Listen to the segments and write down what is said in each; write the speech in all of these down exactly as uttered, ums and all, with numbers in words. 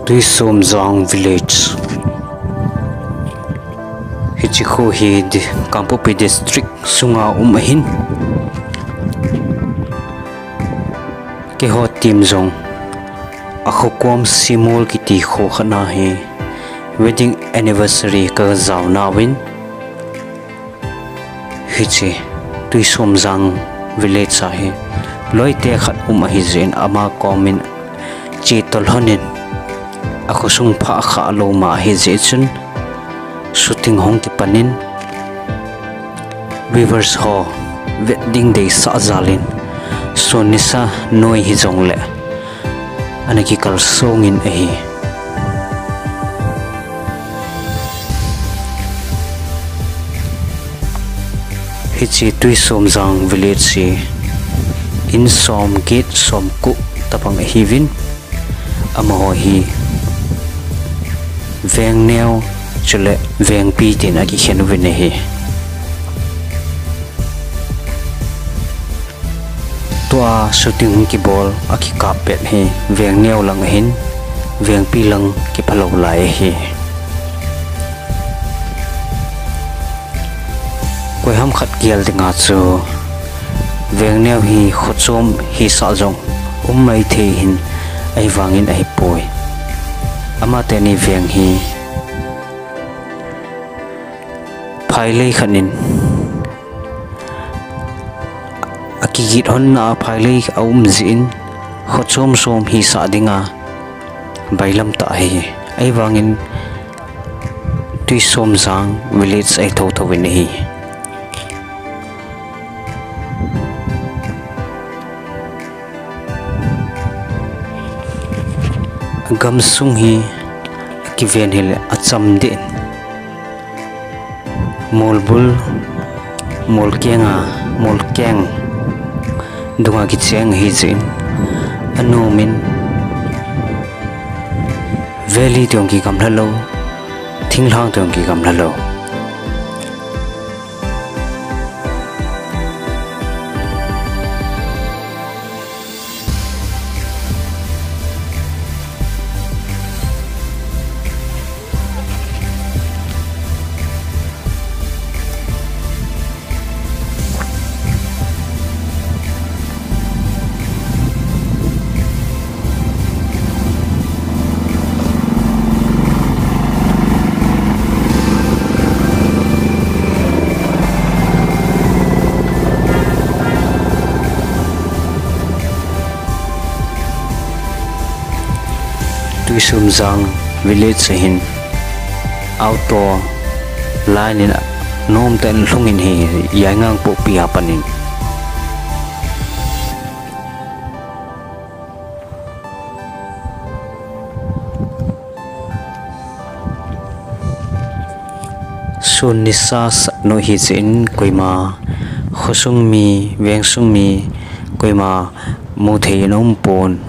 Tuisomjang Village. Hiche kho hi di-, Kangpokpi District sunga um ahin. Keiho team jong akhokom Simol kiti kho khat na hi wedding anniversary kajao nauvin. Hiche Tuisomjang village a hi loite khat um ahi jeh in ama komin che tolhon in akhosung pha kha lou ma ahi jeh chun shooting hung kipan in viewers ho vet ding deisah jal in sun nisa noi hijongle ana kikalsong in ahi. Hiche Tuisomjang village hi in som get som ko tabang ahiuvin, amaho hi Vengneo chule Vengpi tin akikhen uvin ahi. Tua shooting kibol akikap pet hi Vengneo lang ahin, Vengpi lang kiphalou lai ahi. Koiham khat gel dinga chu Vengneo hi khochom hisah jong um maithei hin, ahivangin ahipoi. Amateni veng hi phailei khat in akigit honna a phailei aum jeh in khochom som hisah dinga bailam tah ahi. Ahivangin Tuisomjang village ahi thotho in ahi. Gamsung hi akiven hile acham deh in. Molbul, molkeng a, molkeng dunga kicheng ahi jeh in anom in, valley tong kigamla lou, thinglhang tong kigamla lou. Tuisomjang village ahin auto line in nomtah in lhung in ahi, Yaingangpokpi a panin. Sun nisa sat nu ahi jeh in koima khosung mi, vengsung mi koima muthei in aumpon.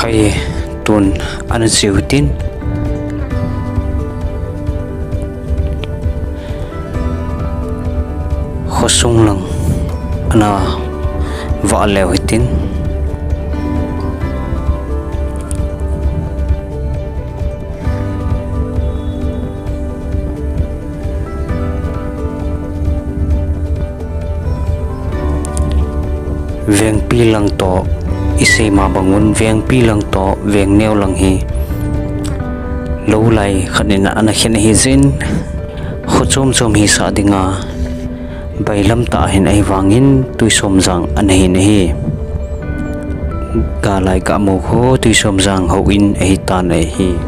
Khai tun ana chiu tin, khosung lang ana vah leu hitin. Vengpi lang toh, isei ma bangun Vengpi lang toh Vengneo lang hi lou lai khat in ana khen ahi jeh in, kho chom chom hisah dinga Bailam tah hin ahivangin Tuisomjang ana hin ahi. Galai kamu khu Tuisomjang houin ahitan ahi.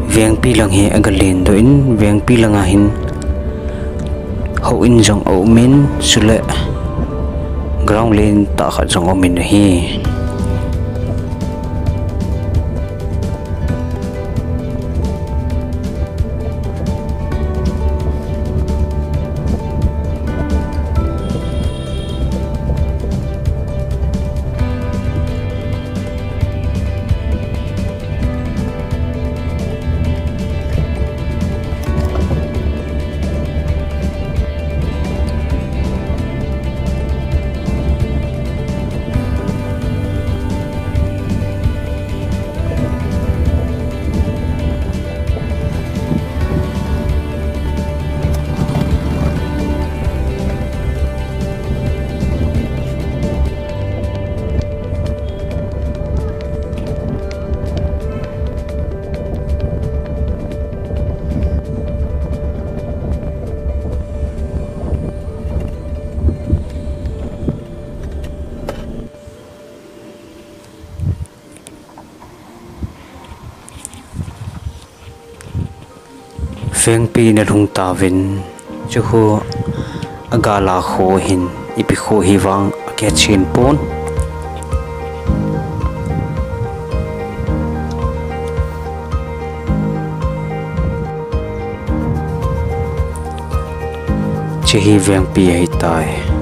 Vengpi lang hi aga lendoh in, vengpi langa hin houin jong aumin, chule ground lentah khat jong aumin ahi. Vengpi nalhung tauvin, chukhu agala khu hin ipi khu hivang akichen pon. Chehi vengpi ahitai.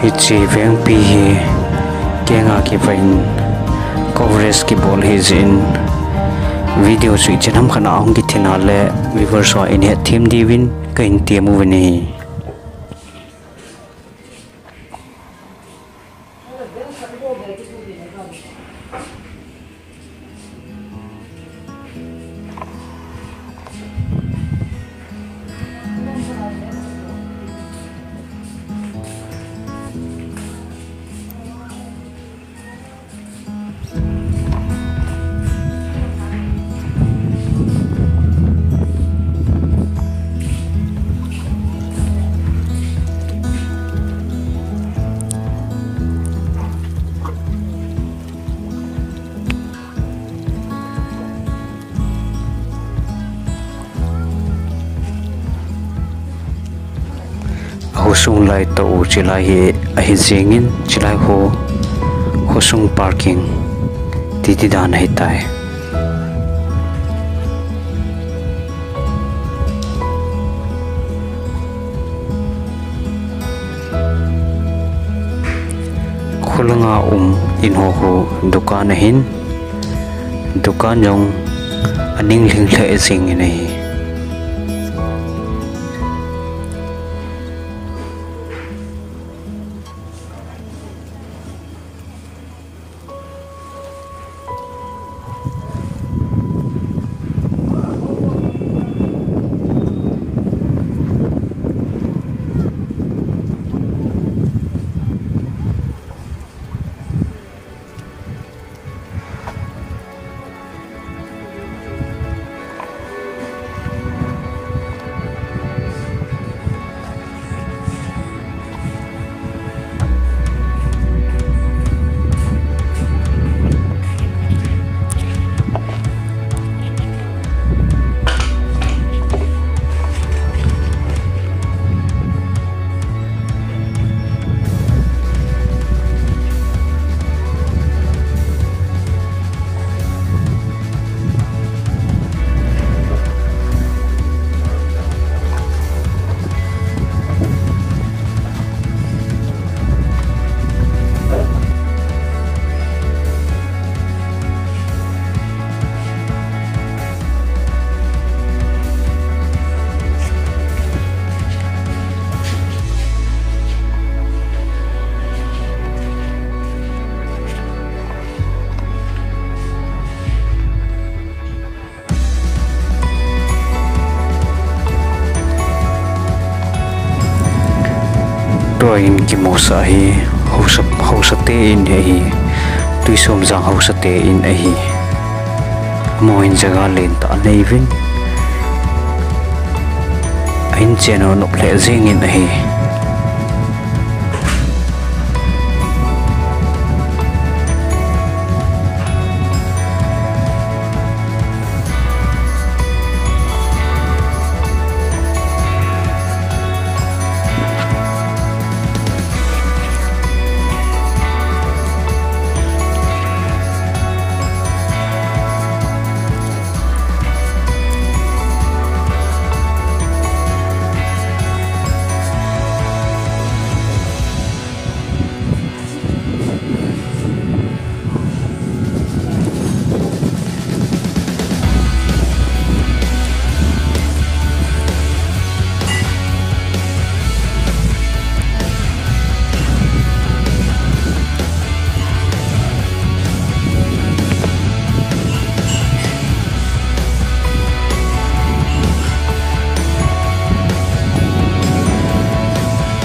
Hiche vengpi hi kenga kivah in coverage kibol hijeh in, video chu ichan ham khat a hung kithina le viewers ho in hethem diuvin kahin tem uve. Ahosung lai tah u chilai hi ahi jingin, chilai ho, hosung parking titi dan ahitai. Kholanga um in ho khu dukan ahin, dukan jong aning lhing lheh jingin ahi. Tua in kimusah hi, haosa, haosa te in ahi, Tuisomjang haosa te in ahi. Amaho in jaga lentah anei uvin, a in chen u anop lheh jeng in ahi.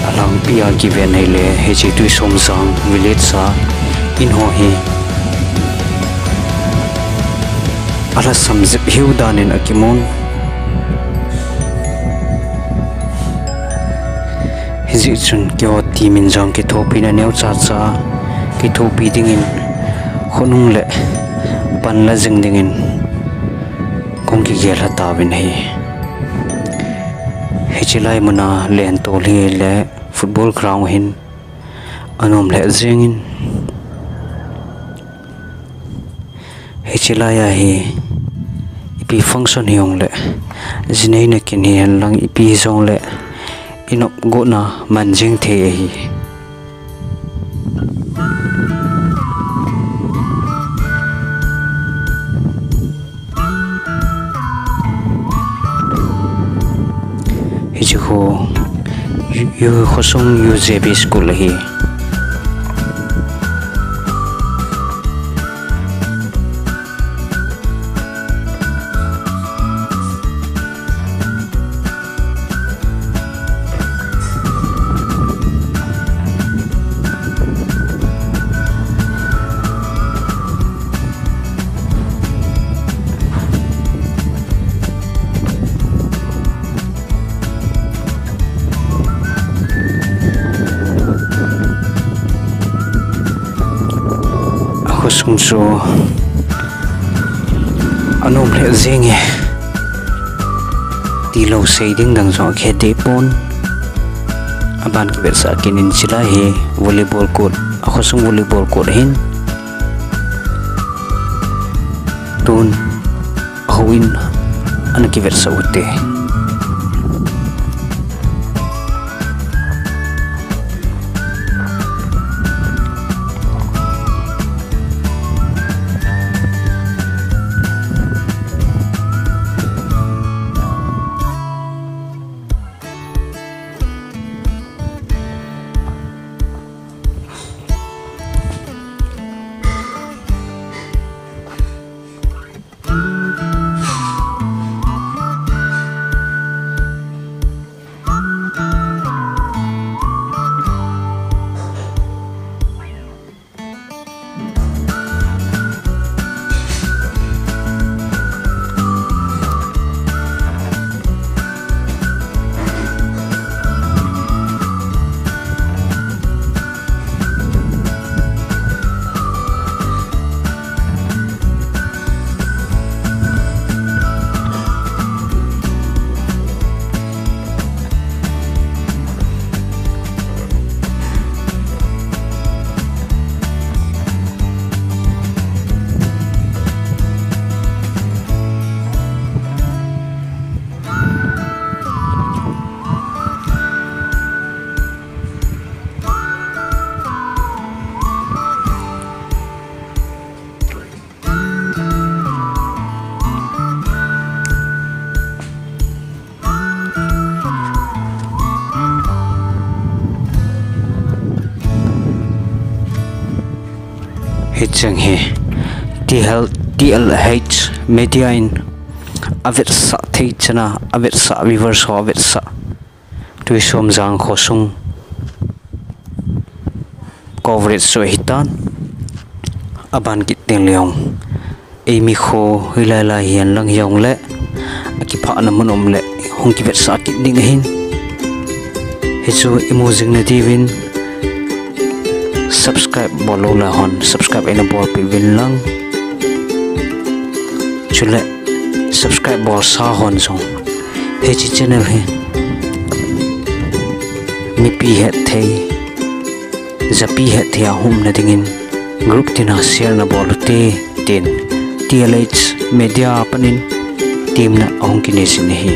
Alangpi a kiven ahile, hiche Tuisomjang village a in ho hi alhasam jep hiu dan in akimun. Hijeh chun keiho team in jong kithopina neocha cha kithopi dingin, khonung le panla jing dingin kahung kigel lha tauvin ahi. Hiche lai muna lentol hi le football ground hin anom lheh jengin, hiche lai a hi ipi function hijongle, jinei nakin hihen lang ipi hijongle, inop gotna man jeng thei ahi. Hiche khu, U-, U-, Khosung U J B School ahi. Akhosung chu anom lheh jenge. Tilou sei ding dang jong akhet deh pon. Aban kivetsah kit in, chulai hi volleyball court, akhosung volleyball court ahin. Tun houin ana kivetsah ute. Hicheng hi T L, T L H Media in avetsah thei chana, avetsah viewers ho avetsah. Tuisomjang khosung coverage chu ahitan. Aban kit teng leh jong, eimi kho hilai lai hihen lang hijongle, akiphahna mun um le hung kivetsah kit ding ahin. Hichu imu jing nadiuvin, subscribe bol lou lai hon subscribe eina bolpeh uvin lang. Chule subscribe bolsa hon jong hiche channel hi mipi hetthei, japi hetthei a hung umna dingin group tina share nabol ute, tin T L H Media panin temna ahung kinei jin ahi.